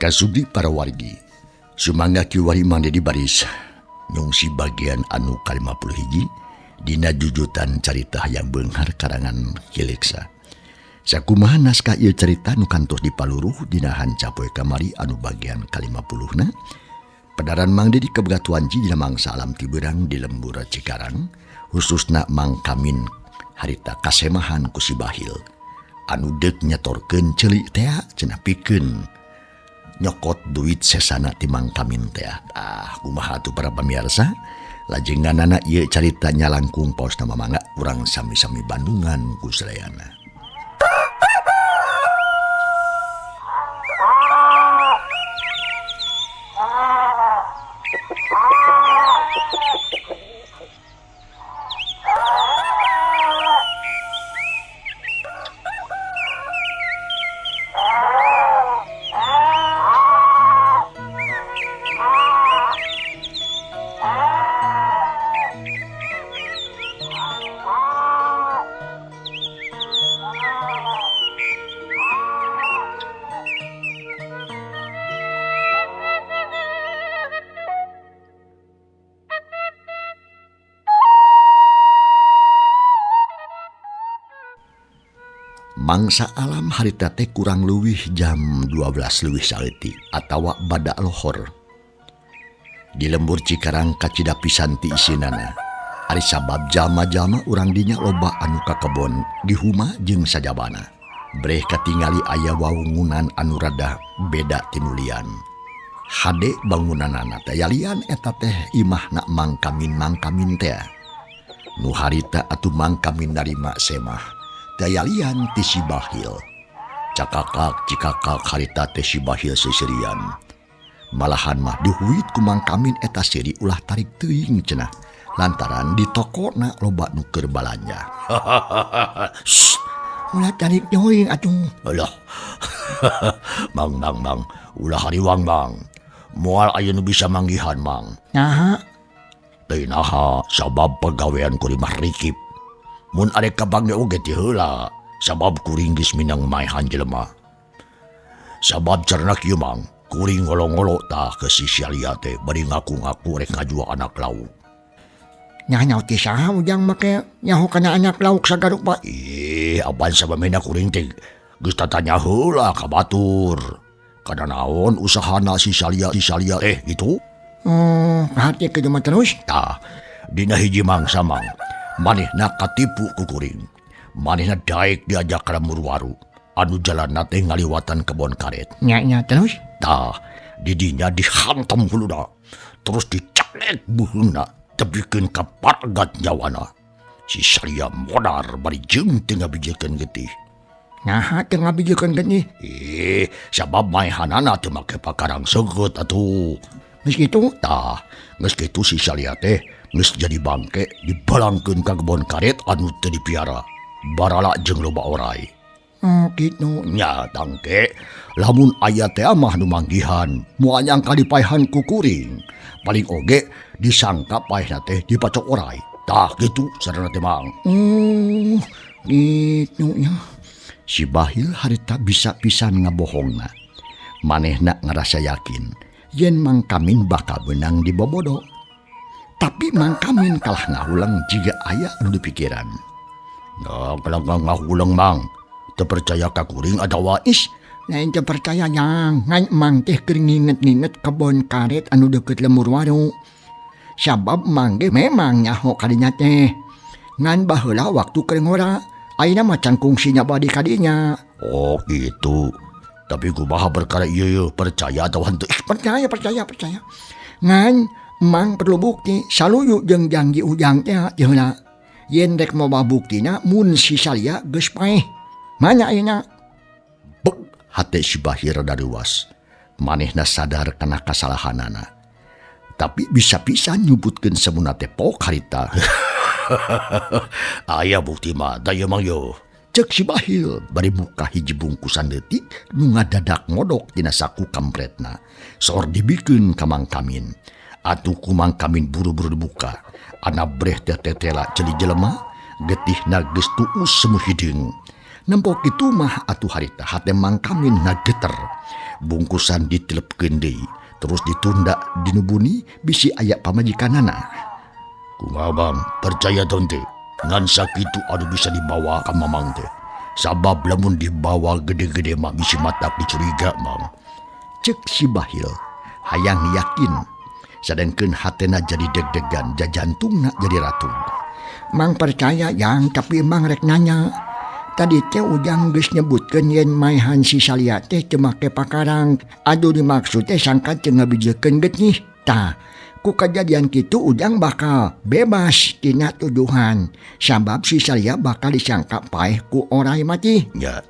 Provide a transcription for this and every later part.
Kasudi para wargi Sumangga kiwari Mang Dedi baris nyungsi bagian anu ka-51 Dina jujutan carita hayam beunghar karangan Ki Leksa. Sakumaha naskah ieu carita nu kantos dipaluruh dina hanca poe kamari anu bagian ka-50 na? Pedaran Mang Dedi kaboga tuanci dina mangsa alam tiberang di lembur Cikarang khususna Mang Kamin harita kasemahan ku si Bahil anu deuk nyetorkeun ceuli tea cenah pikeun nyokot duit sesana ti Mang Kamin tea. Ah, kumaha atuh para pamirsa? Lajenganana ieu carita nyalangkung paosna mamangga urang sami-sami bandungan ku sadayana. Mangsa alam harita teh kurang leuwih jam 12 leuwih saeutik atawa bada lohor. Di lembur Cikarang kacida pisan ti isinana. Ari sabab jalma-jalma urang dinya loba anu ka kebon di huma jeung sajabana. Breh katingali aya wawungunan anu rada beda ti nu lian. Hade bangunanana teh yalian eta teh imahna Mang Kamin Mang Kamin teh. Nu harita atuh Mang Kamin narima semah. Dayalian ti si Bahil. Cakakak cikakak harita teh si Bahil seserian. Malahan mah dihuit ku Mang Kamin eta seri ulah tarik teuing cenah. Lantaran di tokona loba nu keur balanja. Shh, ulah tarik teuing atuh. Alah. Mang mang mang, ulah hariwang mang. Moal aya nu bisa manggihan mang. Naha? Teu naha sabab pagawean kuring mah rikip. Mun arek kabange oge ti heula sabab kuring geus minang maehan jelema. Sabab carana kieu mang, kuring ngolo-ngolo tah ke si Syalia teh bari ngaku-ngaku rek ngajua anak lauk. Nya nyaho ti saha ujang make nyaho kana anak lauk sagarupa? Ih, apan sabamehna kuring teh geus tatanya heula ka batur. Kana naon usahana si Syalia si Syalia teh gitu? Oh, hati kitu mah terus? Tah, dina hiji mangsa mang, manehna katipu ku kuring. Manehna daek diajak ka lembur waru anu jalanna teh ngaliwatan kebon karet. Nya nya terus? Tah, di dinya dihantam huluna, terus dicekek beuheungna tepikeun ka pargat nyawana. Si Syalia modar bari jeung teu ngabijilkeun getih. Naha teu ngabijilkeun getih? Ih, sabab maehanana teu make pakarang seukeut atuh. Geus kitu? Tah, geus kitu si Syalia teh geus jadi bangke dibalangkeun ka kebon karet anu teu dipiara. Barala jeung loba orai. Oh, kitu. Nya tangke, lamun aya teh mah nu manggihan, moal nyangka dipaehan ku kuring. Paling oge disangka paehna teh dipacok orai. Tah kitu sarana teh mang. Oh, kitu nya. Si Bahil harita bisa pisan ngabohongna. Manehna ngarasa yakin yen Mang Kamin bakal beunang dibobodo. Tapi Mang Kamin kalah ngahuleng jiga aya anu dipikiran. Nah, kalah ngahuleng mang. Teu percaya ka kuring atawa is, lain teu percaya jang, ngan mang teh keur nginget-nginget kebon karet anu deukeut lembur waru. Sabab mang ge memang nyaho kadinya teh. Ngan baheula waktu keur ngora, ayeuna mah can kungsinya badi kadinya. Oh gitu. Tapi kumaha perkara ieu yeuh percaya atau henteu? Ih, percaya, percaya, percaya. Ngan mang perlu bukti saluyu jeung janji ujang teh heula. Yen rek moba buktina mun si Salia geus paeh. Mana ayeuna? Bek hate si Bahir rada reuas. Manehna sadar kana kasalahanana. Tapi bisa pisan nyebutkeun semuna teh pok harita. Aya bukti mah da ieu mang yeuh. Cek si Bahil bari muka hiji bungkusan leutik nu ngadadak ngodok tina saku kampretna. Soor dibikeun ka Mang Kamin. Atuh ku Mang Kamin buru-buru dibuka. Ana breh teh tetela ceuli jelema, getihna geus tuus semu hideung. Nempo kitu mah atuh harita hate Mang Kamin ngageter. Bungkusan ditilepkeun deui, terus ditunda dinu buni bisi aya pamajikanana. Kumaha Bang, percaya teu henteu? Ngan sakitu anu bisa dibawa ka Mamang teh. Sabab lamun dibawa gede-gede mah bisi matak dicuriga Mang. Cek si Bahil hayang yakin sadengkeun hatena jadi deg-degan, jajantungna jadi ratug. Mang percaya Jang, tapi Mang rek nanya. Tadi teh Ujang geus nyebutkeun yen maehan si Salia teh teu make pakarang. Aduh dimaksud teh sangka teu ngabijilkeun getih. Tah, ku kajadian kitu Ujang bakal bebas tina tuduhan. Sabab si Salia bakal disangka paeh ku orai mati. Nya.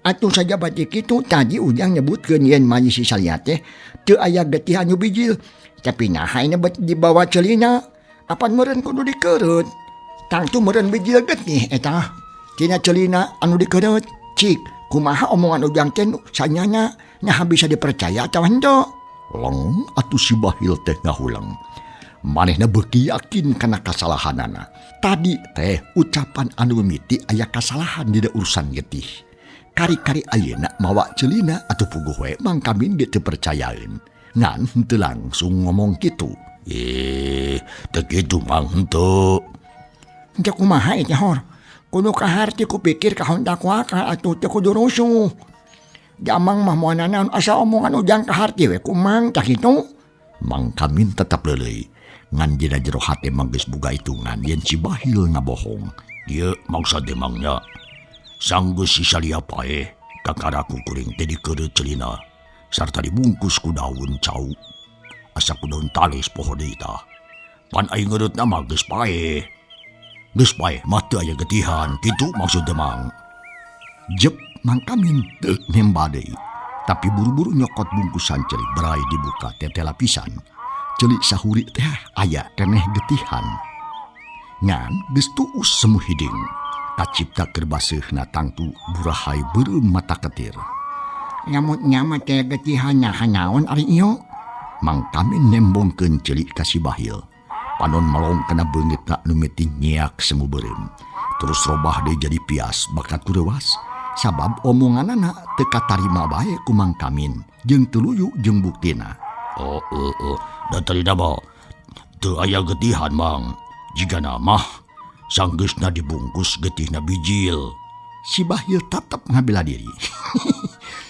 Atuh sajabati kitu tadi Ujang nyebutkeun yen maji si Salia teh teu aya getih anu bijil. Tapi naha ini bet dibawa celina. Apan meureun kudu dikereut. Tangtu meureun bijil getih eta. Tina celina anu dikereut. Cik, kumaha omongan Ujang teh sanyana naha bisa dipercaya atawa henteu? Leng atuh si Bahil teh ngahulang. Manehna beuki yakin kana kasalahanana. Tadi teh ucapan anu mimiti aya kasalahan dina urusan getih. Kari-kari ayeuna mawa celina atuh puguh we Mang Kamin ge teu percayaeun. Ngan henteu langsung ngomong kitu. Teu kitu Mang henteu. Henteu kumaha eta hor? Kudu kaharti ku pikir kahontak ku akal atuh teu kudu rusuh. Jamang mah moal nanaon asa omongan Ujang kaharti we ku Mang tah kitu. Mang Kamin tetap leuleuy. Ngan dina jero hate mah geus boga hitungan yen si Bahil ngabohong. Ieu maksud teh Mang nya. Sanggeus si Salia paeh kakara ku kuring teh dikeureuh celina sarta dibungkus ku daun cau. Asa ku daun tales poho deui tah. Pan ai ngeureutna mah geus paeh. Geus paeh mah teu aya getihan kitu maksud teh Mang. Jep Mang Kamin teu nemba deui. Tapi buru-buru nyokot bungkusan ceuli berai dibuka tetela pisan. Ceuli sahuri teh aya keneh getihan. Ngan geus tuus semu hiding. Kacipta keur baseuhna tangtu burahai beureum mata ketir. Nyamut nyama teh getihan naha naon ari ieu? Mang Kamin nembongkeun ceuli ka si Bahil. Panon melong kana beungeutna nu miti nyeak semu beureum. Terus robah deui jadi pias bakat ku reuas. Sabab omonganana teu katarima bae ku Mang Kamin jeung teu luyu jeung buktina. Oh, da tadina mah teu aya getihan Mang. Jigana mah sanggeusna dibungkus getihna bijil. Si Bahil tetep ngabela diri.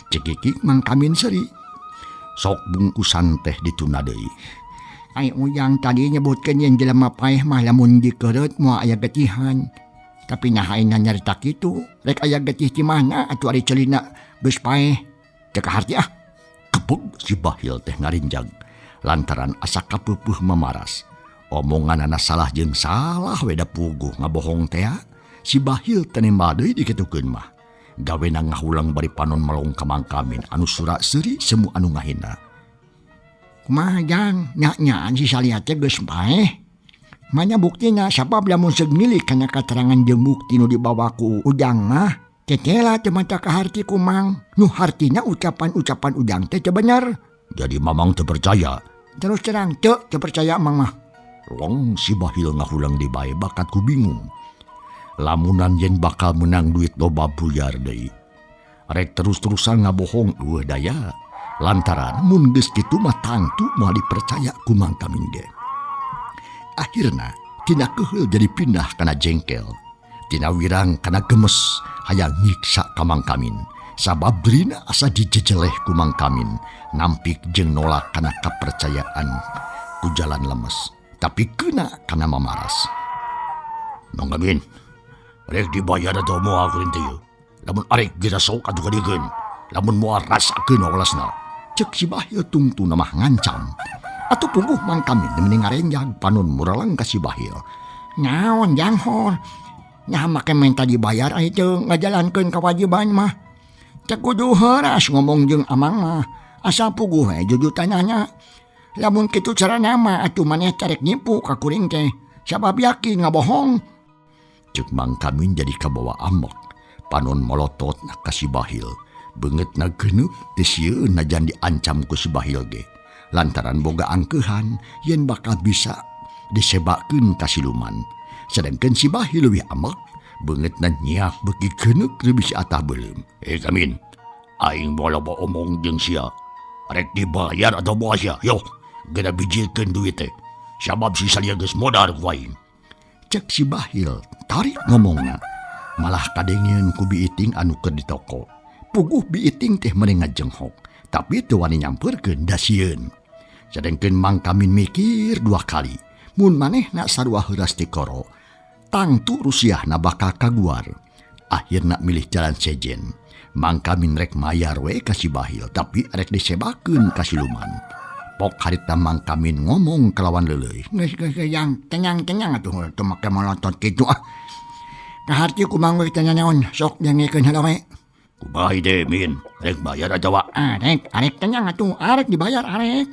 Cekikik Mang Kamin seuri. Sok bungkusan teh ditunda deui. Ai Ujang tadi nyebutkeun yen jelema paeh mah lamun dikereut moal aya getihan. Tapi naha ayeuna nyarita kitu, rek aya getih ti mana atuh ari celina geus paeh. Teu kaharti ah. Kepeg si Bahil teh ngarinjag lantaran asa kapeupeih mamaras. Omonganana salah jeung salah we da puguh ngabohong tea. Si Bahil teh nemba deui dikitukeun mah. Gawena ngahulang bari panon melong ka Mang Kamin anu sura seuri semu anu ngahina. Kumaha Jang, nya-nyaan si Salia teh geus paeh. Manya buktina sabab lamun seug milik kana katerangan jeung bukti nu dibawa ku Ujang mah tetela teu mata kaharti ku Mang. Nu hartina ucapan-ucapan Ujang teh teu bener. Jadi Mamang teu percaya? Terus terang teu, teu percaya Mang mah. Long si Bahil ngahulang di bae bakat ku bingung. Lamunan yen bakal menang duit loba buyar deui. Rek terus-terusan ngabohong eueuh daya. Lantaran mun geus kitu mah tangtu moal dipercaya ku Mang Kamin ge. Akhirna tina keheul jadi pindah kana jengkel. Tina wirang kana gemes hayang nyiksa ka Mang Kamin. Sabab dirina asa dijejeleh ku Mang Kamin, nampik jeung nolak kana kapercayaan ku jalan lemes. Tapi kena kana mamaras. Mang Kamin, rek dibayar atau moal kuring teh ieu? Lamun arek geura sok atuh kadiekeun. Lamun moal rasakeun wawalasna. Cek si Bahil tungtuna mah ngancam. Atuh puguh Mang Kamin mending ngarenjag panon muralang ka si Bahil. Naon jang hor? Nya make menta dibayar ai teu ngajalankeun kewajiban mah. Teu kudu heuras ngomong jeung amang mah. Asa puguh we jujutanana. Lamun kitu carana mah atuh maneh carek nipu ka kuring teh. Sabab yakin ngabohong. Cek Mang Kamin jadi kabawa ambek. Panon molotot ka si Bahil. Beungeutna geuneup teu sieun najan diancam ku si Bahil ge. Lantaran boga angkeuhan yen bakal bisa disebakeun ka siluman. Sedengkeun si Bahil leuwih ambek Beungeutna nyiak beuki geuneuk bisi atah beuleum. Eh Kamin, aing moal loba omong jeung sia. Rek dibayar atau moal sia? Yo, geura bijilkeun duit teh. Sabab si salia geus modar ku aing. Cek si Bahil tarik ngomongna. Malah kadengeun ku Biiting anu keur di toko. Puguh Biiting teh meni ngajenghok, tapi teu wani nyampeurkeun da sieun. Sadengkeun Mang Kamin mikir dua kali. Mun manehna sarua heuras tikoro, tangtu rusiahna bakal kaguar. Akhirna milih jalan sejen. Mang Kamin rek mayar we ka si Bahil, tapi rek disebakeun ka siluman. Pok harita Mang Kamin ngomong kalawan leuleuy. Geus geus yang kenyang-kenyang atuh teu make molotot kitu ah. Kaharti ku Mang we teh nyaon, sok dengekeun heula we. Kumaha ide Min, rek bayar atawa? Arek, arek kenyang atuh, arek dibayar arek.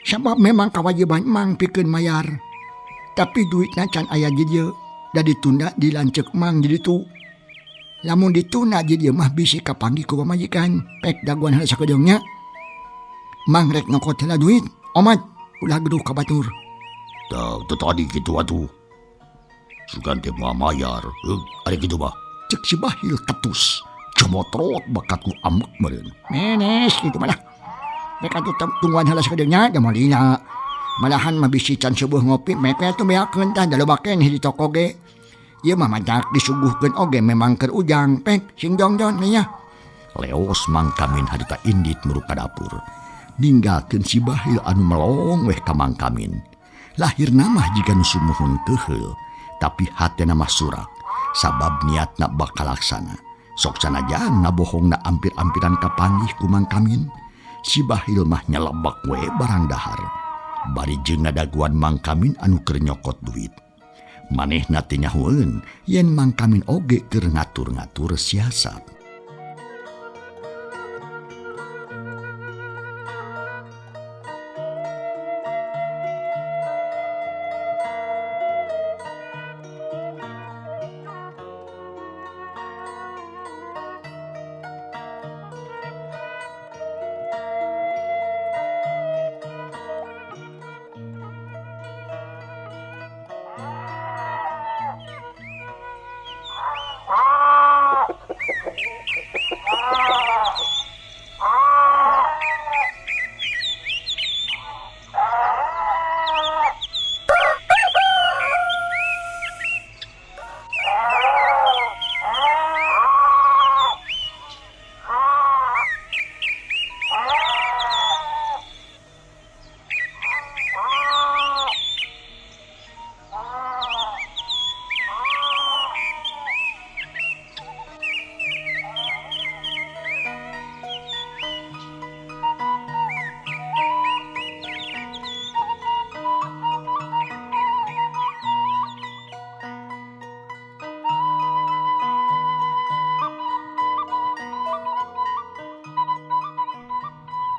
Sabab memang kawajiban Mang pikeun mayar. Tapi duitna can aya di dieu, da ditunda di lanceuk Mang di ditu. Lamun ditunda di dieu mah bisi kapanggih ku pamajikan, pek daguan heula sakedeung nya. Mang rek nyokot heula duit, omat ulah geduh ka batur. Tah, teu tadi kitu atuh. Sugan teh moal mayar, heuh, ari kitu mah. Cek si Bahil ketus, comotrot bakat ku ambek meureun. Menes kitu mah lah. Rek atuh tungguan heula sakedeung nya, da moal lila. Malahan mah bisi can subuh ngopi, meke atuh beakeun tah da loba keneh di toko ge. Ieu mah matak disuguhkeun oge memang keur ujang, pek sing jongjon we nya. Leos Mang Kamin harita indit muruk ka dapur. Ninggalkeun si Bahil anu melong weh ka Mang Kamin. Lahirna mah jiga nu sumuhun keuheul, tapi hatena mah surak sabab niatna bakal laksana. Sok sanajan ngabohongna ampir-ampiran kapanggih ku Mang Kamin. Si Bahil mah nyelebak we barang dahar. Bari jeung ngadaguan Mang Kamin anu keur nyokot duit. Manehna teh nyahoeun yen Mang Kamin oge keur ngatur-ngatur siasat.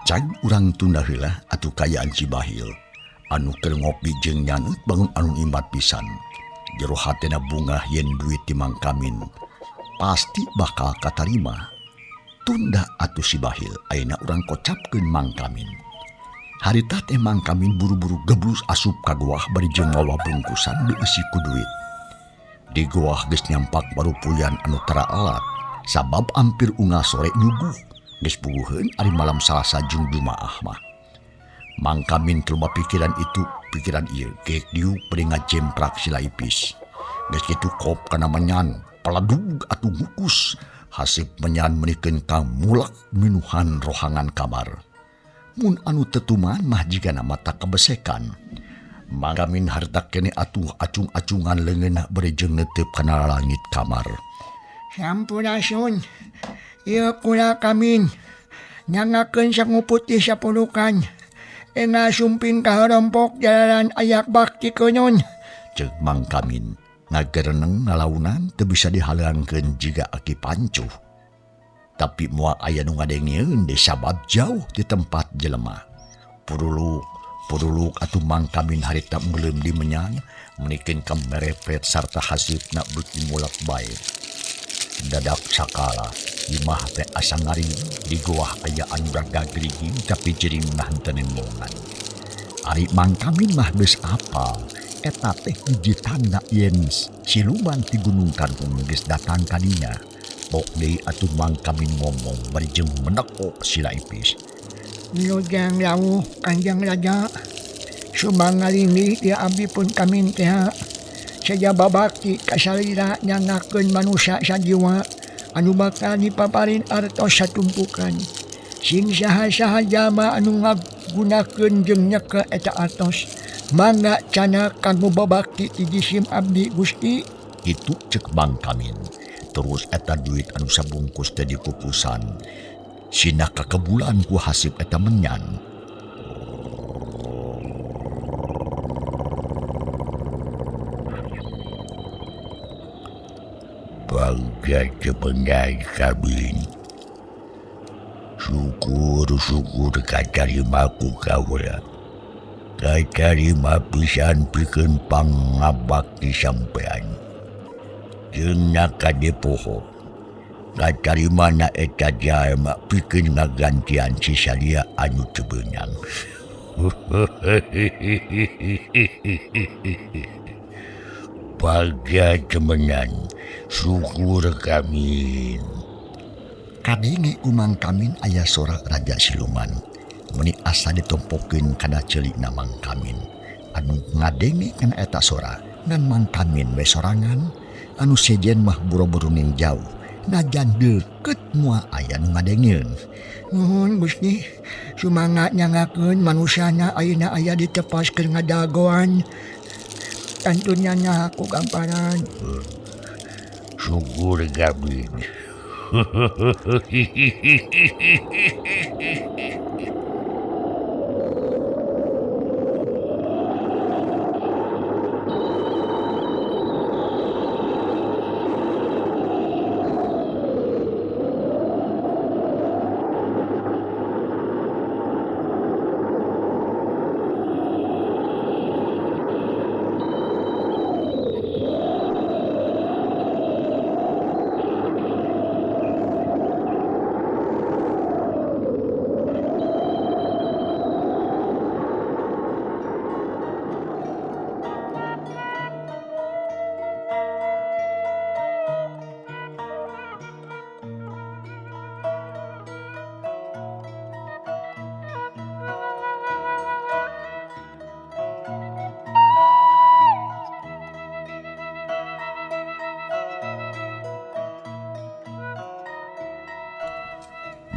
Can urang tunda heula atuh kaayaan si Bahil anu keur ngopi jeung nyaneut bangun anu imbat pisan. Jero hatena bungah yen duit ti Mang Kamin pasti bakal katarima. Tunda atuh si Bahil ayeuna urang kocapkeun Mang Kamin. Harita teh Mang Kamin buru-buru geblus asup ka goah bari jeung mawa bungkusan dieusi ku duit. Di goah geus nyampak barupuyan anu tara alat sabab ampir unggal sore nyuguh. Geus puguheun ari malam Salasa jeung Jumaah mah. Mang Kamin loba pikiran itu, pikiran ieu, geek diuk bari ngajemprak si Laipis. Geus kitu kop kana menyan, paladug atuh ngukus, hasip menyan meunikeun ka mulak minuhan rohangan kamar. Mun anu tetuman mah jigana mata kabesekan. Mang Kamin harta keneh atuh acung-acungan leungeunna bari jeung neuteup kana langit kamar. Sampurasun. Ieu kula Kamin nyangakeun sangu putih sapulukan. Enga sumping kaharompok jalanan ayak bakti konon. Ceuk Mang Kamin ngagereneng ngalaunan teu bisa dihalangkeun jiga aki pancuh. Tapi moal aya nu ngadengeun deui sabab jauh di tempat jelema. Puruluk, puruluk atuh Mang Kamin harita meuleum di menyang meunikeun ka merepet sarta hasipna beuki mulak bae. Dadak sakala imah teh asa ngaring di goah aya anu ragagriging tapi jering mah henteu nembongan. Ari Mang Kamin mah geus apal Eta teh hiji tanda yen siluman ti Gunung Karhung geus datang ka dinya. Pok deui atuh Mang Kamin ngomong bari jeung menekok sila ipis. Wilujeng rawuh Kanjeng Raja. Sumangga linggih ti abdi pun kamin teh. Seja babakti ka salira nyangakeun manusa sajiwa anu bakal dipaparin artos satumpukan. Sing saha-saha jalma anu ngagunakeun jeung nyekel eta artos mangga cana kanggo babakti ti jisim abdi Gusti. Kitu ceuk Mang Kamin. Terus eta duit anu sabungkus teh dikukusan. Sina kakebulan ku hasib eta menyan. Bagja cepengai kabin. Syukur-syukur katarima ku kaula. Katarima pisan pikeun pangabakti sampean. Jeung nakadepoho. Katarima na eta jalma pikeun ngagantian si salia anu teu beunang. Bagja temenan, syukur kamin. Kadenge ku Mang Kamin aya sora Raja Siluman. Meuni asa ditompokeun kana ceulikna Mang Kamin. Anu ngadenge kana eta sora ngan Mang Kamin we sorangan, anu sejen mah boro-boro ning jauh. Najan deukeut moal aya nu ngadengeun. Nuhun Gusti, sumangga nyangakeun manusana ayeuna aya ditepas keur ngadagoan. Kantunya nyaku gamparan. Syukur Gabin.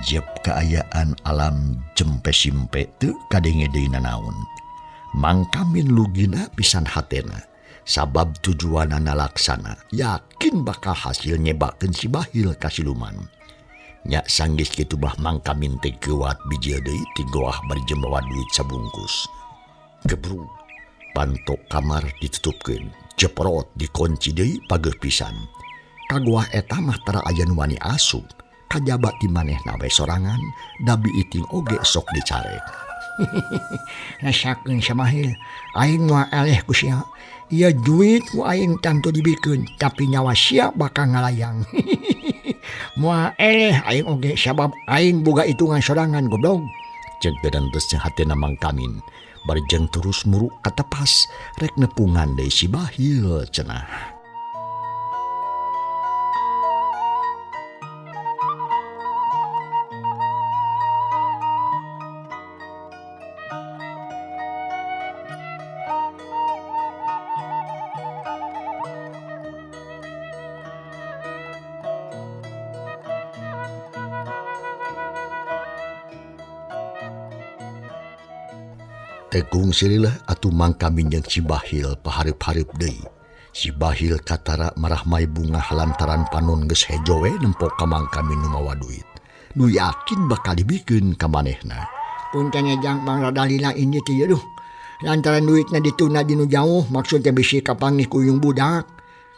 Jep kaayaan alam jempe simpe teu kadenge deui nanaon. Mang Kamin lugina pisan hatena, sabab tujuanana laksana, yakin bakal hasil nyebakeun si Bahil ka siluman. Nya sanggis kitu mah Mang Kamin teh geuwat bijil deui ti goah bari jeung mawa duit sabungkus. Gebrug, pantok kamar ditutupkeun, jeprot dikunci deui pageuh pisan. Ka goah eta mah tara aya nu wani asup. Kajaba ti manehna we sorangan, dabi iting oge sok dicarek. Rasakeun samahil, aing moal eleh ku sia. Ieu duit ku aing tangtu dibikeun, tapi nyawa sia bakal ngalayang. Moal eleh aing oge sabab aing boga hitungan sorangan goblok. Ceuk gedentes jeung hatena Mang Kamin, bari jeung terus muruk ka tepas rek nepungan deui si Bahil cenah. Tekung sililah atuh Mang Kamin jeung si Bahil pahareup-hareup deui. Si Bahil katara marahmai bungah lantaran panon geus hejo we nempo ka Mang Kamin nu mawa duit. Nu yakin bakal dibikeun ka manehna. Punten ejang Mang rada lila ini teh duh. Lantaran duitna dituna di nu jauh maksud teh bisi kapanggih ku yung budak.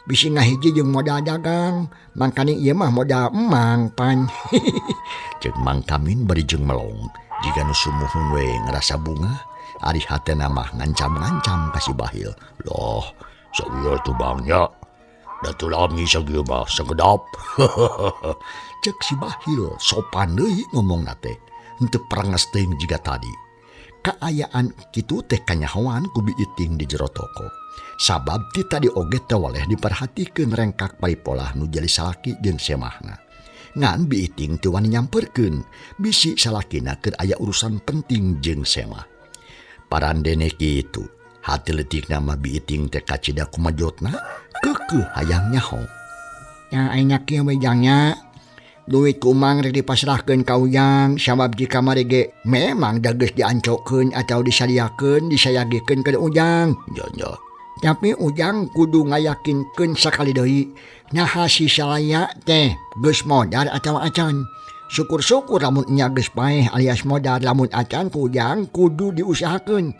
Bisi ngahiji jeung modal dagang. Mangkani ieu mah modal emang pan. Ceuk Mang Kamin bari jeung melong. Jiga nu sumuhun we ngarasa bungah. Ari hatena mah ngancam-ngancam ka si Bahil. Loh, sawieu tuh bangnya. Da teu lami sagieu mah sagedap. Ceuk si Bahil sopan deui ngomongna teh. Henteu perenges teuing jiga tadi. Kaayaan kitu teh kanyahoan ku Bi Iting di jero toko. Sabab ti tadi oge teu waleh diperhatikeun rengkak paripolah nu jadi salaki jeung semahna. Ngan Bi Iting teu wani nyamperkeun, bisi salakina keur aya urusan penting jeung semah. Parandene kitu, hati leutikna mah Bi Iting teh kacida kumajotna, keukeuh hayang nyaho. Nya ayeuna kieu we Jang nya. Duit ku Mang rek dipasrahkeun ka Ujang sabab di kamari ge memang da geus diancokeun atawa disadiakeun disayagikeun ka Ujang. Nya nya. Tapi Ujang kudu ngayakinkeun sakali deui naha si Salaya teh geus modar atawa acan. Syukur-syukur lamun nya geus paeh alias modar, lamun acan ku Ujang kudu diusahakeun.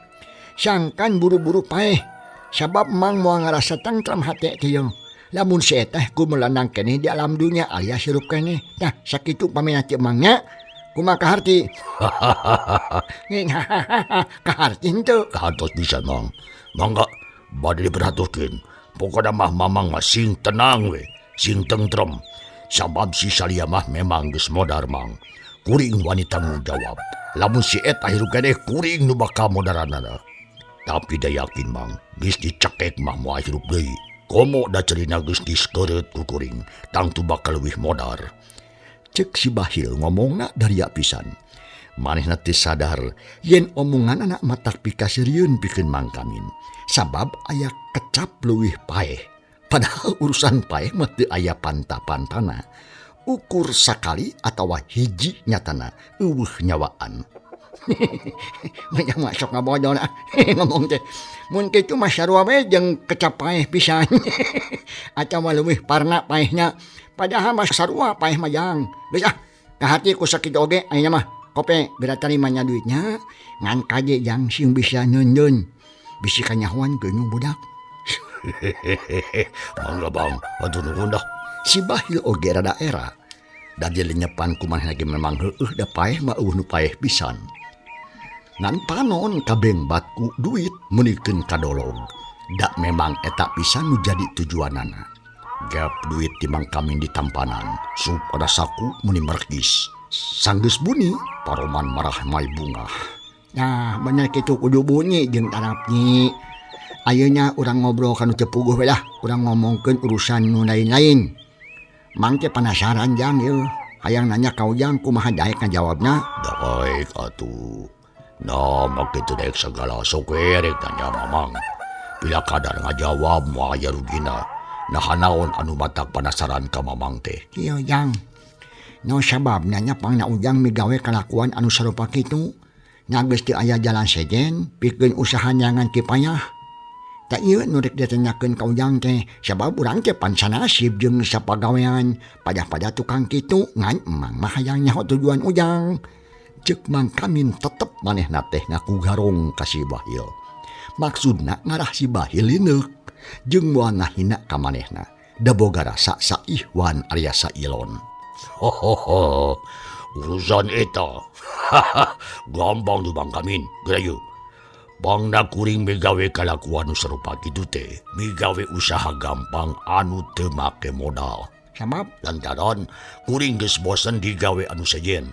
Sangkan buru-buru paeh sabab Mang moal ngarasa tengtrem hate teh yeuh. Lamun si eteh ku melenang keneh di alam dunya alias hirup keneh. Tah sakitu pamina ti Mang nya. Kumaha kaharti? Kaharti henteu? Kahartos pisan Mang. Mangga bade diperhatoskeun. Pokona mah Mamang mah sing tenang we, sing tentrem. Sabab si Salia mah memang geus modar Mang. Kuring wani tanggung jawab. Lamun si eta hirup keneh kuring nu bakal modaranana. Tapi da yakin Mang, geus dicekek mah moal hirup deui. Komo da cerina geus diskeureut ku kuring, tangtu bakal leuwih modar. Cek si Bahil ngomongna daria pisan. Manehna teu sadar yen omongan anak matak pikasirieun pikeun Mang Kamin. Sabab aya kecap leuwih paeh. Padahal urusan paeh mah teu aya panta-pantana. Ukur sakali atawa hiji nyatana eueuh nyawaan. Banyak masuk ngabodor ngomong teh. Mun kitu mah sarua we jeung kecap paeh pisan. Atawa leuwih parna paehna. Padahal mah sarua paeh mah jang. Geus ah, kahati ku sakitu oge ayeuna mah. Kope geura tarima nya duitnya ngan kaje jang sing bisa neundeun. Bisi kanyahoan geunyung budak. Mangga Bang, hatur nuhun dah. Si Bahil oge rada era. Da dilenyepan ku manehna ge memang heueuh da paeh mah eueuh nu paeh pisan. Ngan panon kabeng batku duit meunikeun kadolog. Da memang eta pisan nu jadi tujuanana. Gap duit ti Mang Kamin ditampanan, sup pada saku meuni merkis. Sanggeus bunyi, paroman marah mai bungah. Nah, bener kitu kudu bunyi jeung tarapni. Ayeuna urang ngobrol ka nu teu puguh we lah, urang ngomongkeun urusan nu lain-lain. Mang teh panasaran jang ieu, hayang nanya ka Ujang kumaha daek ngajawabna. Daek atuh. Nah, make teu daek sagala sok we rek nanya Mamang. Bila kadar ngajawab moal aya rugina. Naha naon anu matak panasaran ka Mamang teh? Kieu Jang. No sababna nya pangna Ujang migawe kalakuan anu sarupa kitu. Nya geus teu aya jalan sejen, pikeun usaha neangan kipayah. Tah ieu nu rek ditanyakeun ka Ujang teh, sabab urang teh pan sanasib jeung sapagawean, padah-padah tukang kitu ngan emang mah hayang nyaho tujuan Ujang. Cek Mang Kamin tetep manehna teh ngaku garong ka si Bahil. Maksudna ngarah si Bahil lineuk jeung moal ngahina ka manehna. Da boga rasa saihwan alias sailon. Hohoho, urusan eta. Gampang tuh Mang Kamin, geura yeuh. Bangna kuring migawe kalakuan nu sarupa kitu teh, migawe usaha gampang anu teu make modal. Sabab lantaran kuring geus bosen digawe anu sejen.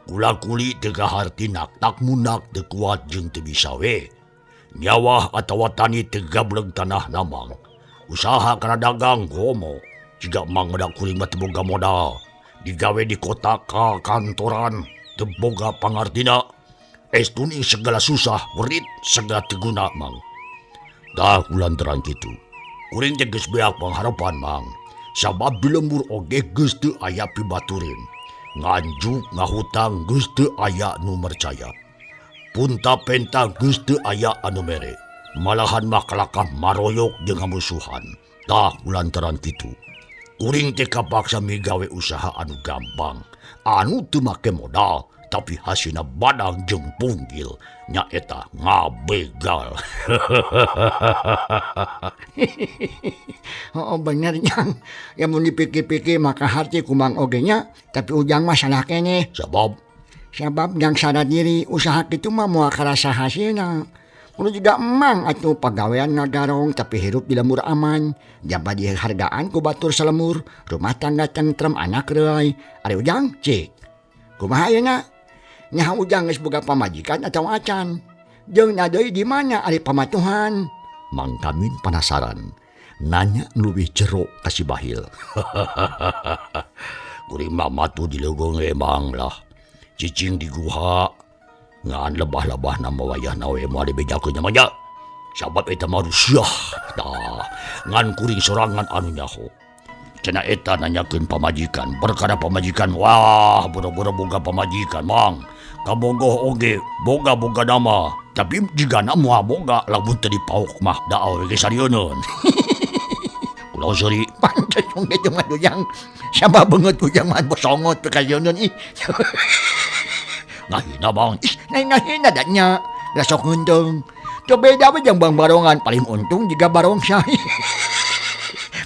Kula-kuli teu kaharti nak tak munak teu kuat jeung teu bisa we. Nyawah atawa tani teu gableg tanah namang. Usaha kana dagang gomo. Jiga mang meda kuring mah teu boga modal. Digawe di kota ka kantoran teu boga pangartina. Estuni segala susah, werit segala teu guna mang. Tah kulantaran kitu. Kuring teh geus beak pangharapan mang. Sabab di lembur oge geus teu aya pibaturin. Nganjuk ngahutang geus teu aya nu mercaya. Punta penta geus teu aya anu mere. Malahan mah kalakah maroyok jeung ngamusuhan. Tah kulantaran kitu. Kuring teh kapaksa migawe usaha anu gampang, anu teu make modal, tapi hasilna badang jeung punggil, nyaeta ngabegal. Oh bener Jang, ya mun dipikir-pikir maka hati kumang oge nya, tapi Ujang mah salah keneh. Sabab? Sabab jang sadar diri usaha kitu mah moal karasa hasilna. Kudu juga emang atuh pagawean ngagarong tapi hirup di lembur aman. Jaba dihargaan ku batur salemur, rumah tangga tentrem anak reuy. Ari Ujang cik. Kumaha ayeuna? Nyaho ujang geus boga pamajikan atawa acan. Jeung na deui di mana ari pamatuhan? Mang Kamin panasaran. Nanya leuwih jero ka si Bahil. Kuring mah matuh di leuweung emang lah. Cicing di guha. Ngan lebah-lebah nama wayahna we moal dibejakeun nya mah nya. Sabab eta mah rusiah. Tah, ngan kuring sorangan anu nyaho. Cenah eta nanyakeun pamajikan, perkara pamajikan wah boro-boro boga pamajikan mang. Kabogoh oge boga-boga nama, tapi jigana moal boga lamun teu dipaok mah da awewe ge sarieun. Ulah seuri. Pantes wong kitu mah ujang. Sabab beungeut ujang mah bosongot teu kasieun ih. Ngahina bang. Ih, lain ngahina da nya. Da sok ngeunteung. Teu beda we jeung bang barongan, paling untung jiga barongsai.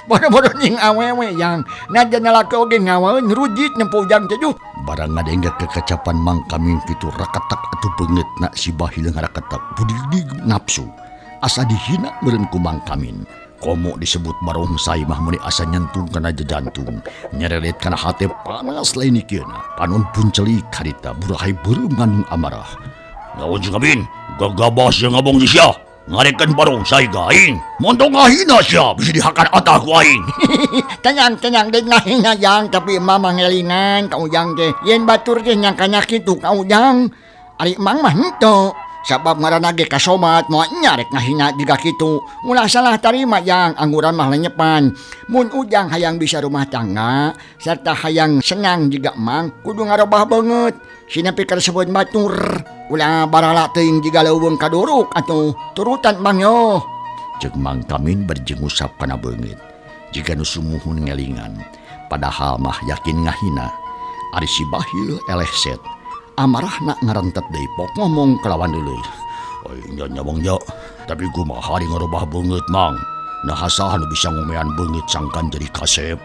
Boro-boro jeung awewe yang najan lalaki oge ngawaeun rujit nempo ujang teh duh. Barang ngadengge kekacapan Mang Kamin kitu rakatak atuh beungeutna si Bahil ngarakatak budig-dig nafsu. Asa dihina meureun ku Mang Kamin. Komo disebut barongsai mah meuni asa nyentung kana jantung, nyerelet kana hate panas lain ikieuna. Panon puncelik harita burahay beureum ngandung amarah. Naon si Kamin? Gagabah sia ngabong di sia. Ngarekan barongsai ka aing. Montong ngahina sia bisi dihakan atah ku aing. Tenang-tenang deui ngahina jang, tapi emang mah ngelingan ka ujang teh. Yen batur teh nyangkanya kitu ka ujang. Ari emang mah henteu. Sabab ngaranna ge kasomat moal nya rek ngahina jiga kitu. Ulah salah tarima jang, angguran mah lenyepan. Mun ujang hayang bisa rumah tangga serta hayang senang jiga emang kudu ngarobah beungeut. Sina pikir sebut batur. Ulah barala teuing jiga leuweung kaduruk atuh. Turutan mang yo. Ceuk Mang Kamin bari jeung ngusap kana beungeut. Jiga nu sumuhun ngelingan. Padahal mah yakin ngahina. Ari si Bahil eleh set. Amarahna ngarentet deui pok ngomong kalawan deuleuh. Oi nya nya bang nya. Tapi kumaha ari ngarobah beungeut mang? Naha saha nu bisa ngomean beungeut sangkan jadi kasep?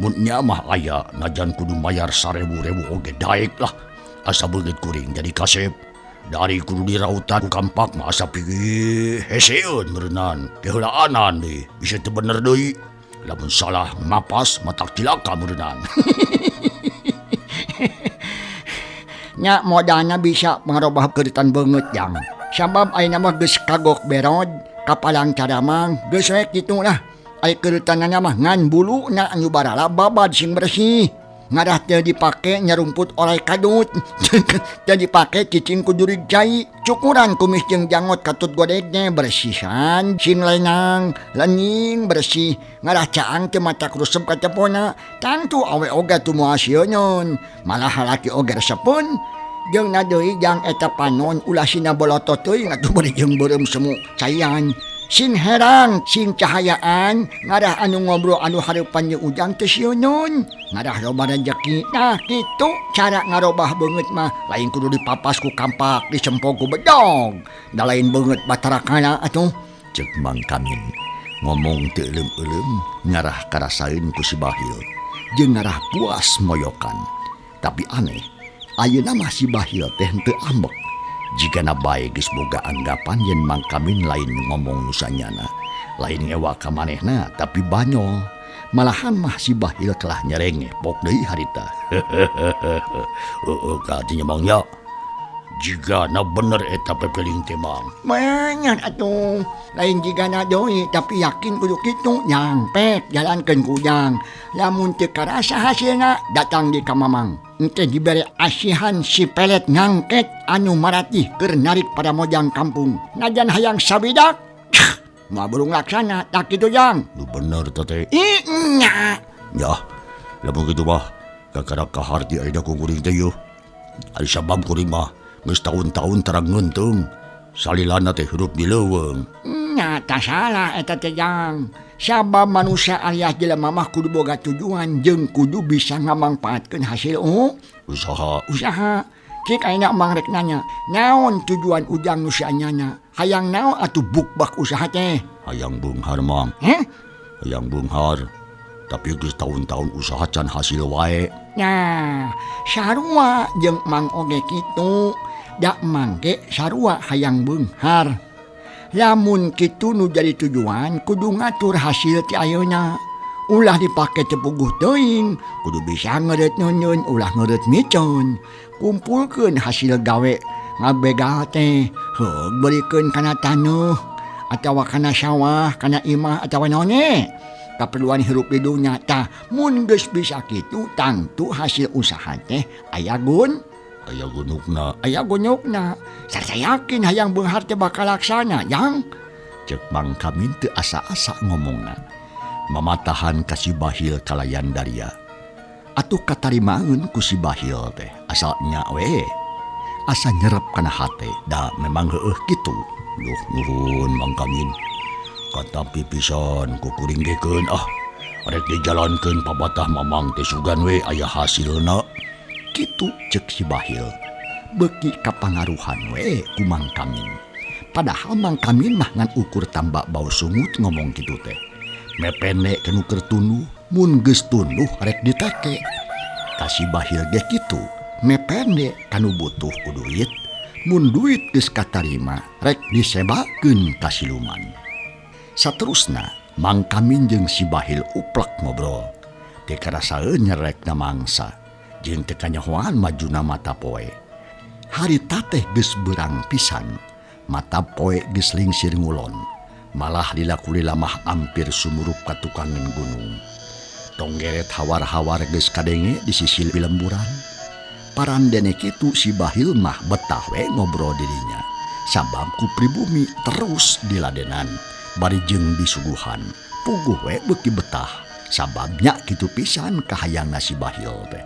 Mun nya mah aya najan kudu mayar 1000-rebu oge daek lah. Asa beungeut kuring jadi kasep. Dari kudu dirautan ku kampak mah asa pigih heseun meureunnan. Keheulaanan deui bisa teu bener deui. Lamun salah mapas matak cilaka meureunnan. Nya modalna bisa ngarobah keuritan beungeut jang. Sabab ayeuna mah geus kagok berod, kapalang caramang, geus we kitu lah. Ari keuritanana mah ngan buluna anu barala babad sing bersih. Ngarah teu dipake nyarumput oray kadut. Teu dipake cicing ku jurig cai. Cukuran kumis jeung janggot katut godegna bersihan, sing lenang, lenying bersih. Ngarah caang teu matak rusep ka cepona. Tangtu awe oge teu moal sieun. Malah halaki oge resepeun. Jeung na deui jang eta panon ulah sina bolotot teuing atuh bari jeung beureum semu caian. Sing herang, sing cahayaan, ngarah anu ngobrol anu hareupan jeung ujang teu sieun. Ngarah loba rejeki. Nah kitu cara ngarobah beungeut mah lain kudu dipapas ku kampak, disempog ku bedog. Da lain beungeut batarakana atuh. Ceuk Mang Kamin ngomong teu euleum-euleum ngarah karasaeun ku si Bahil jeung ngarah puas moyokan. Tapi aneh, ayeuna mah si Bahil teh henteu ambek. Jigana bae geus boga anggapan yen Mang Kamin lain ngomong nu sanyana, lain ngewa ka manehna tapi banyol. Malahan mah si Bahil kelah nyerengeh pok deui harita. Heueuh ka dinya Mang nya. Jigana bener eta pepeling teh Mang. Banyak atuh. Lain jigana deui tapi yakin kudu kitu nyangpek jalankeun ku ujang. Lamun teu karasa hasilna datang di ka Mamang. Engke dibere asihan si pelet ngangket anu maratih keur narik pada mojang kampung. Najan hayang sabidak, moal burung laksana tak kitu jang. Nu bener teh teh. Ih nya. Yah, lamun kitu mah kakara kaharti ayeuna ku kuring teh yeuh. Ari sabab kuring mah geus taun-taun tarang ngeunteung. Salilana teh hirup di leuweung. Nya tah salah eta teh jang. Sabab manusia alias jelema mah kudu boga tujuan jeung kudu bisa ngamangpaatkeun hasil usaha. Usaha. Cik ayeuna emang rek nanya, naon tujuan ujang nu saanyana? Hayang naon atuh bukbak usaha teh? Hayang beunghar mang. Heh? Hayang beunghar. Tapi geus taun-taun usaha can hasil wae. Nah, sarua jeung mang oge kitu. Da mang ge sarua hayang beunghar. Lamun kitu nu jadi tujuan kudu ngatur hasil ti ayeuna. Ulah dipake teu puguh teuing, kudu bisa ngeureut nyeun ulah ngeureut miceun. Kumpulkeun hasil gawe ngabegal teh, heug beurikeun kana taneuh atawa kana sawah, kana imah atawa naon we. Kaperluan hirup di dunya tah mun geus bisa kitu tangtu hasil usaha teh aya gun aya gunukna, aya gunukna. Sarta yakin hayang beunghar teh bakal laksana, jang. Cek Mang Kamin teu asa-asa ngomongna. Mamatahan ka si Bahil kalayan daria. Atuh katarimaeun ku si Bahil teh asal nya we. Asa nyerep kana hate da memang heueuh kitu. Duh nuhun Mang Kamin. Katampi pisan ku kuring gekeun ah. Rek dijalankeun papatah mamang teh sugan we aya hasilna. Kitu cek si Bahil. Beuki kapangaruhan we ku Mang Kamin. Padahal Mang Kamin mah ngan ukur tambak bau sungut ngomong kitu teh. Mepende kanu keur tunduh, mun geus tunduh rek diteke. Ka si Bahil ge kitu, mepende kanu butuh ku duit, mun duit geus katarima rek disebakeun ka siluman. Saterusna Mang Kamin jeung si Bahil uplek ngobrol. Teu karasaeun nyerekna mangsa, jeung teu kanyahoan majuna mata poe. Harita teh geus beurang pisan, mata poe geus lingsir ngulon. Malah lila-kulila mah ampir sumurup ka tukangeun gunung. Tonggeret hawar-hawar geus kadenge di sisi lemburan. Parandene kitu si Bahil mah betah we ngobrol dirinya. Sabab ku pribumi terus diladenan, bari jeung disuguhan. Puguh we beuki betah, sabab nya kitu pisan kahayangna si Bahil teh.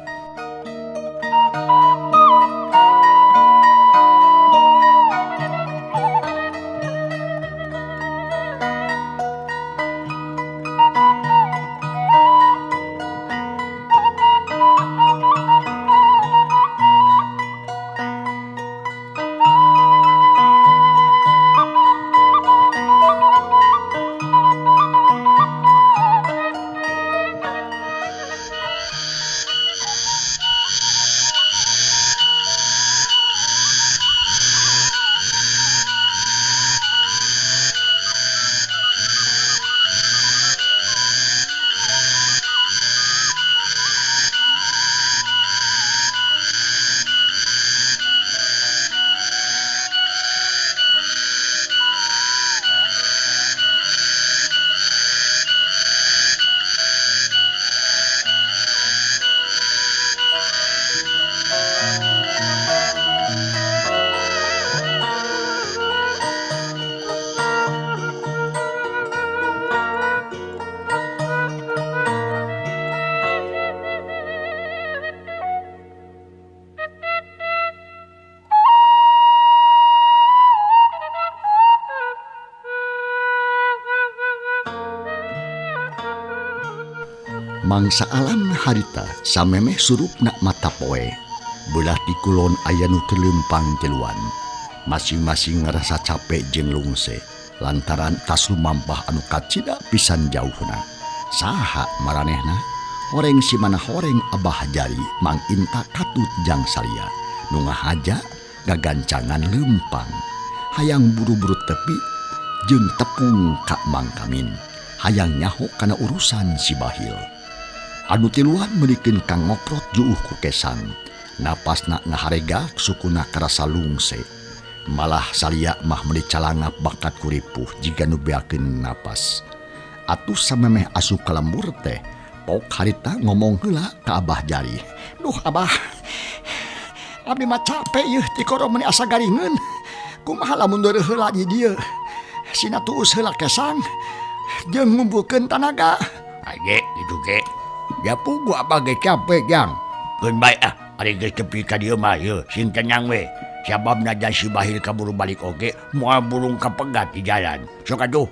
Mangsa alam harita samemeh surupna mata poe. Belah ti kulon aya nu keur leumpang tiluan. Masing-masing ngarasa capek jeung lungse lantaran tas lumampah anu kacida pisan jauhna. Saha maranehna? Horeng si mana horeng Abah Jari Mang Inta katut jang salia. Nu ngahaja gagancangan leumpang. Hayang buru-buru tepi jeung tepung ka Mang Kamin. Hayang nyaho kana urusan si Bahil. Anu tiluan meulikeun kang ngoprot juuh ku kesang. Napasna ngaharega sukuna karasa lungse. Malah salia mah meuli calangap bakat kuripuh jiga nu beakeun napas. Atuh samemeh asup ka lembur teh, pok harita ngomong heula ka Abah Jari. Duh Abah, abdi mah capek yeuh tikoro meuni asa garingeun. Kumaha lamun deureuh heula di dieu? Sina tuus heula kesang jeung ngumpulkeun tanaga. Age kitu ge. Ya puguh abah ge capek jang. Keun bae ah, ari geus tepi ka dieu mah yeuh sing tenang we. Sababna jan si Bahil kaburu balik oge moal burung kapegat di jalan. Sok atuh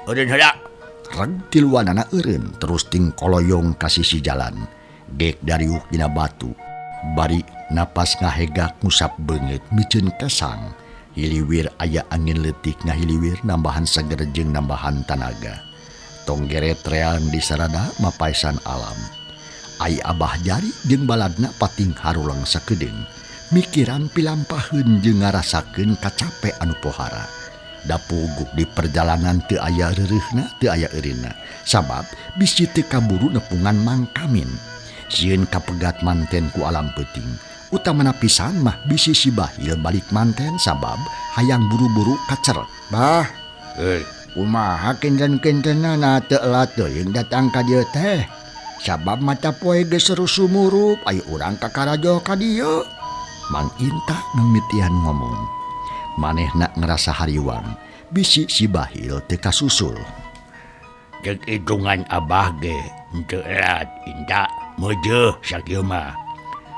eureun heula. Reg tiluanana eureun terus ting koloyong ka sisi jalan. Gek dariuk dina batu. Bari napas ngahegak ngusap beungeut miceun kesang. Hiliwir aya angin leutik ngahiliwir nambahan seger jeung nambahan tanaga. Tonggeret reang di sarada mapaisan alam. Ai Abah Jari jeung baladna pating harulang sakedeung. Mikiran pilampaheun jeung ngarasakeun kacape anu pohara. Da puguh di perjalanan teu aya reureuhna teu aya eureunna sabab bisi teu kaburu nepungan Mang Kamin. Sieun kapegat manten ku alam peuting. Utamana pisan mah bisi si Bahil balik manten sabab hayang buru-buru kacer. Bah, kumaha kinten-kintenna teu elat teuing datang ka dieu teh. Sabab mata poe geus sumurup ayo urang ka karajo ka dieu. Mang Inta mimitian ngomong. Manehna ngerasa hariwang bisi si Bahil teu kasusul. Jeung hitungan abah ge henteu erat Inta meujeuh sakieu mah.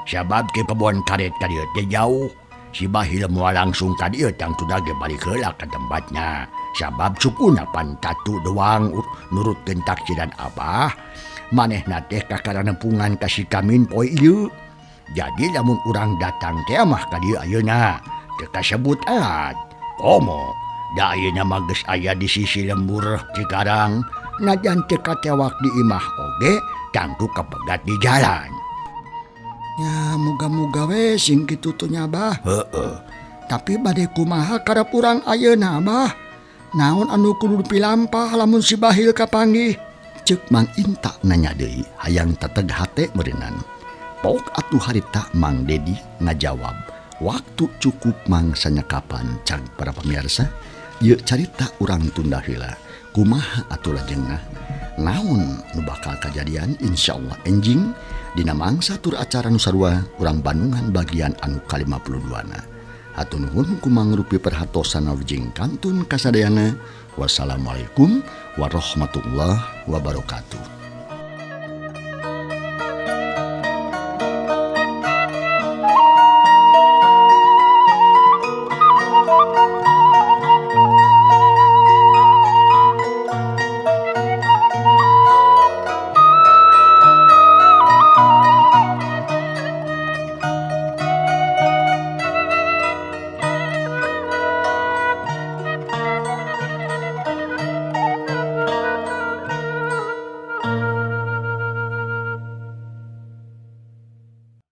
Sabab ke kebon karet ka dieu teh jauh. Si Bahil moal langsung ka dieu tangtuna ge balik heula ka tempatna. Sabab sukuna pan tatu doang nurutkeun taksiran abah. Manehna teh kakara nepungan ka si Kamin poe ieu. Jadi lamun urang datang teh mah ka dieu ayeuna teu kasebut erat. Komo da ayeuna mah geus aya di sisi lembur Cikarang, najan teu katewak di imah oge tangtu kapegat di jalan. Ya muga-muga we sing kitu tuh nya Bah. Heeh. Tapi bade kumaha karep urang ayeuna Bah? Naon anu kudu dipilampah lamun si Bahil kapanggih? Ceuk Mang Inta nanya deui hayang teteg hate meureunnan. Pok atuh harita Mang Dedi ngajawab. Waktu cukup mangsa nyekapan cag para pemirsa. Ieu carita urang tunda heula. Kumaha atuh lajengna? Naon nu bakal kajadian insyaallah enjing dina mangsa tur acara nu sarua urang Bandungan bagian anu ka-52 na. Hatur nuhun ku mangrupi perhatosan wilujeng kantun kasadayana. Wassalamualaikum warahmatullahi wabarakatuh.